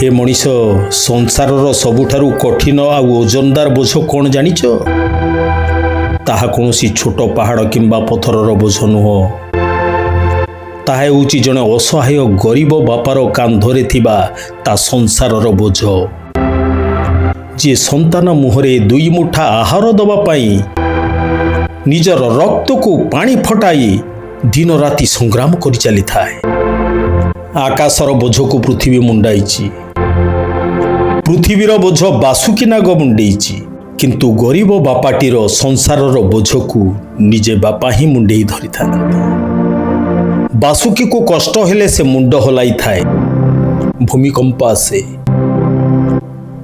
ହେ ମଣିଷ, ସଂସାରର ସବୁଠାରୁ କଠିନ ଆଉ ଓଜନଦାର ବୋଝ କ'ଣ ଜାଣିଛ? ତାହା କୌଣସି ଛୋଟ ପାହାଡ଼ କିମ୍ବା ପଥରର ବୋଝ ନୁହଁ। ତାହା ହେଉଛି ଜଣେ ଅସହାୟ ଗରିବ ବାପାର କାନ୍ଧରେ ଥିବା ତା ସଂସାରର ବୋଝ, ଯିଏ ସନ୍ତାନ ମୁହଁରେ ଦୁଇ ମୁଠା ଆହାର ଦେବା ପାଇଁ ନିଜର ରକ୍ତକୁ ପାଣି ଫଟାଇ ଦିନ ରାତି ସଂଗ୍ରାମ କରି ଚାଲିଥାଏ। ଆକାଶର ବୋଝକୁ ପୃଥିବୀ ମୁଣ୍ଡାଇଛି, ପୃଥିବୀର ବୋଝ ବାସୁକୀ ନାଗ ମୁଣ୍ଡେଇଛି, କିନ୍ତୁ ଗରିବ ବାପାଟିର ସଂସାରର ବୋଝକୁ ନିଜେ ବାପା ହିଁ ମୁଣ୍ଡେଇ ଧରିଥାନ୍ତି। ବାସୁକୀକୁ କଷ୍ଟ ହେଲେ ସେ ମୁଣ୍ଡ ହଲାଇଥାଏ, ଭୂମିକମ୍ପ ଆସେ।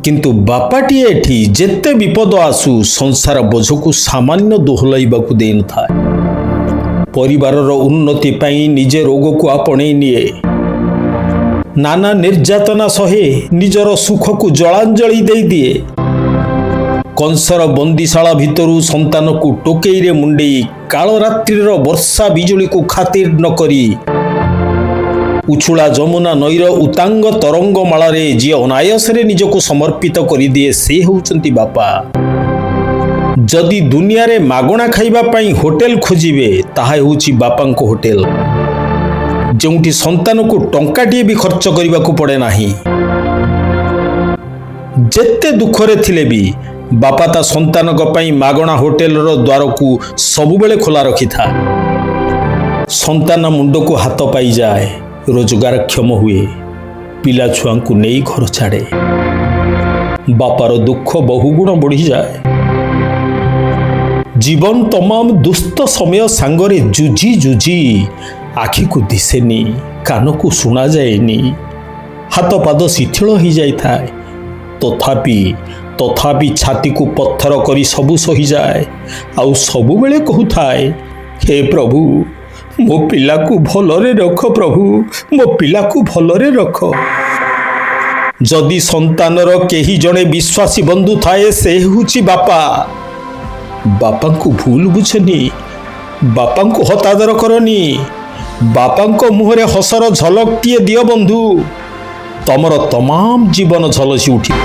କିନ୍ତୁ ବାପାଟିଏ ଏଠି ଯେତେ ବିପଦ ଆସୁ, ସଂସାର ବୋଝକୁ ସାମାନ୍ୟ ଦୋହଲାଇବାକୁ ଦେଇନଥାଏ। ପରିବାରର ଉନ୍ନତି ପାଇଁ ନିଜେ ରୋଗକୁ ଆପଣେଇ ନିଏ, ନାନା ନିର୍ଯାତନା ସହେ, ନିଜର ସୁଖକୁ ଜଳାଞ୍ଜଳି ଦେଇଦିଏ। କଂସର ବନ୍ଦିଶାଳା ଭିତରୁ ସନ୍ତାନକୁ ଟୋକେଇରେ ମୁଣ୍ଡେଇ, କାଳରାତ୍ରିର ବର୍ଷା ବିଜୁଳିକୁ ଖାତିର ନ କରି, ଉଛୁଳା ଯମୁନା ନଈର ଉତ୍ତାଙ୍ଗ ତରଙ୍ଗମାଳାରେ ଯିଏ ଅନାୟାସରେ ନିଜକୁ ସମର୍ପିତ କରିଦିଏ, ସେ ହେଉଛନ୍ତି ବାପା। ଯଦି ଦୁନିଆରେ ମାଗଣା ଖାଇବା ପାଇଁ ହୋଟେଲ ଖୋଜିବେ, ତାହା ହେଉଛି ବାପାଙ୍କ ହୋଟେଲ, ଯେଉଁଠି ସନ୍ତାନକୁ ଟଙ୍କାଟିଏ ବି ଖର୍ଚ୍ଚ କରିବାକୁ ପଡ଼େ ନାହିଁ। ଯେତେ ଦୁଃଖରେ ଥିଲେ ବି ବାପା ତା ସନ୍ତାନଙ୍କ ପାଇଁ ମାଗଣା ହୋଟେଲର ଦ୍ୱାରକୁ ସବୁବେଳେ ଖୋଲା ରଖିଥାଏ। ସନ୍ତାନ ମୁଣ୍ଡକୁ ହାତ ପାଇଯାଏ, ରୋଜଗାରକ୍ଷମ ହୁଏ, ପିଲା ଛୁଆଙ୍କୁ ନେଇ ଘର ଛାଡ଼େ, ବାପାର ଦୁଃଖ ବହୁଗୁଣ ବଢ଼ିଯାଏ। ଜୀବନ ତମାମ ଦୁସ୍ଥ ସମୟ ସାଙ୍ଗରେ ଯୁଝି ଯୁଝି ଆଖିକୁ ଦିଶେନି, କାନକୁ ଶୁଣାଯାଏନି, ହାତ ପାଦ ଶିଥିଳ ହୋଇଯାଇଥାଏ। ତଥାପି ତଥାପି ଛାତିକୁ ପଥର କରି ସବୁ ସହିଯାଏ ଆଉ ସବୁବେଳେ କହୁଥାଏ, "ହେ ପ୍ରଭୁ, ମୋ ପିଲାକୁ ଭଲରେ ରଖ। ପ୍ରଭୁ, ମୋ ପିଲାକୁ ଭଲରେ ରଖ।" ଯଦି ସନ୍ତାନର କେହି ଜଣେ ବିଶ୍ୱାସୀ ବନ୍ଧୁ ଥାଏ, ସେ ହେଉଛି ବାପା। ବାପାଙ୍କୁ ଭୁଲ ବୁଝନି, ବାପାଙ୍କୁ ହତାଦର କରନି। ବାପାଙ୍କ ମୁହଁରେ ହସର ଝଲକଟିଏ ଦିଅ ବନ୍ଧୁ, ତମର ତମାମ ଜୀବନ ଝଲସି ଉଠିବ।